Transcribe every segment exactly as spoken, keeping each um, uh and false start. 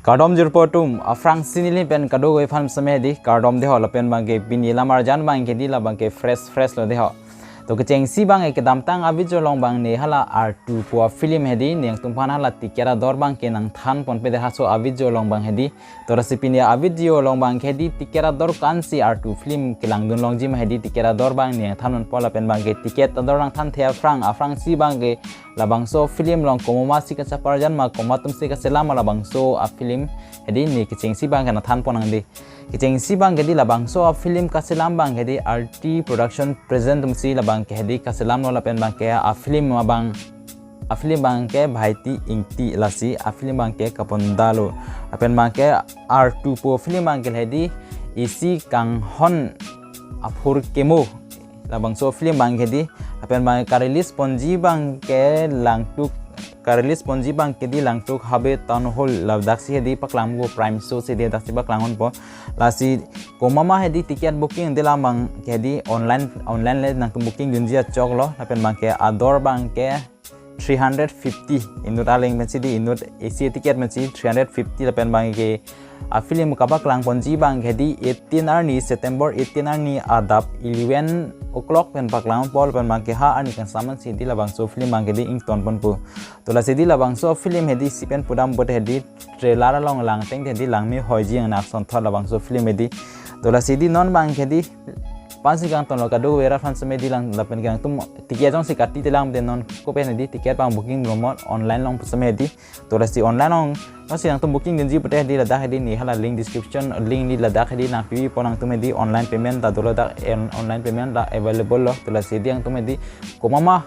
Kardom jirpo atum, aphrangsi neli pen kadokave aphan seme hedi kardom deho, lapen abangke pini lam arjan abangke hedi labangke fresh fresh lo deho. To kechengsi abangke kedamtang a-video along abang ne hala Artu pu a-film hedi nangtumphan hala ticket ador abangke nangthan ponpe de laso a-video along abang hedi. To lasi pini a-video along abangke hedi ticket ador ko-ansi Artu film kelangdun longji ma hedi ticket ador abang nangthan ponpo lapen abangke ticket ador nangthanthe aphrang, aphrangsi abangke labangso film along komat ma si kacheparjan ma, komat atumsi kachelam ma labangso a-film hedi ne kechengsi abangke nangthan pon nang di. Kechengsi abangke hedi labangso a-film kachelam abangke hedi Arti Production Present atumsi labangke hedi kachelam lo lapen abangke a-film abang, a-film abangke Bhaiti Ingti lasi a-film abangke kapon dalo. Lapen abangke Artu pu film abangke hedi isi kanghon aphur kemo labangso film abangke hedi, lapen abang ka-release ponji abangke Langtuk, ka-release ponji abangke hedi Langtuk Habe Town Hall ladaksi hedi paklang po, Prime Show si hedi daksi paklang ponpo. Lasi komat ma hedi ticket booking de la abangke hedi online, online le nangtum booking dunji achok lo, lapen abangke ador abangke three hundred fifty inut aling pensi hedi, inut A C ticket pensi three hundred fifty lapen abangke a-film kapaklang ponji abangke hedi eighteen arni, September eighteen arni adap eleven o'clock pen paklang ponpo lapen abangke ha arni kangsam pensi hedi labangso film abangke hedi ington ponpo. To lasi hedi labangso film hedi isi pen pudam pute hedi trailer along langteng hedi langme hoiji ang nak sonthot labangso film hedi. To lasi hedi non abangke hedi pensi kangton lo kadokave rat aphan seme hedi lang lapen kangtum ticket jongsi kati te lang de non kopi pen hedi ticket abang booking lo mo online along seme hedi. To lasi online along jongsi nangtum booking dunji pute hedi ladak hedi ne hala link description link hedi ladak hedi nangpipo nangtum hedi online payment ta dolo dak en-, online payment ta available lo. To lasi hedi nangtum hedi komat ma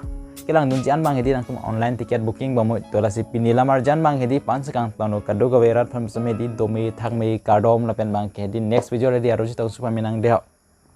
kelangdunji an abang hedi nangtum online ticket booking bom. To lasi pini lam arjan abang hedi pensi kangton lo kadokave rat aphan seme hedi dome thakme kardom lapen abangke hedi next video hedi arjusi tong supa menang deho.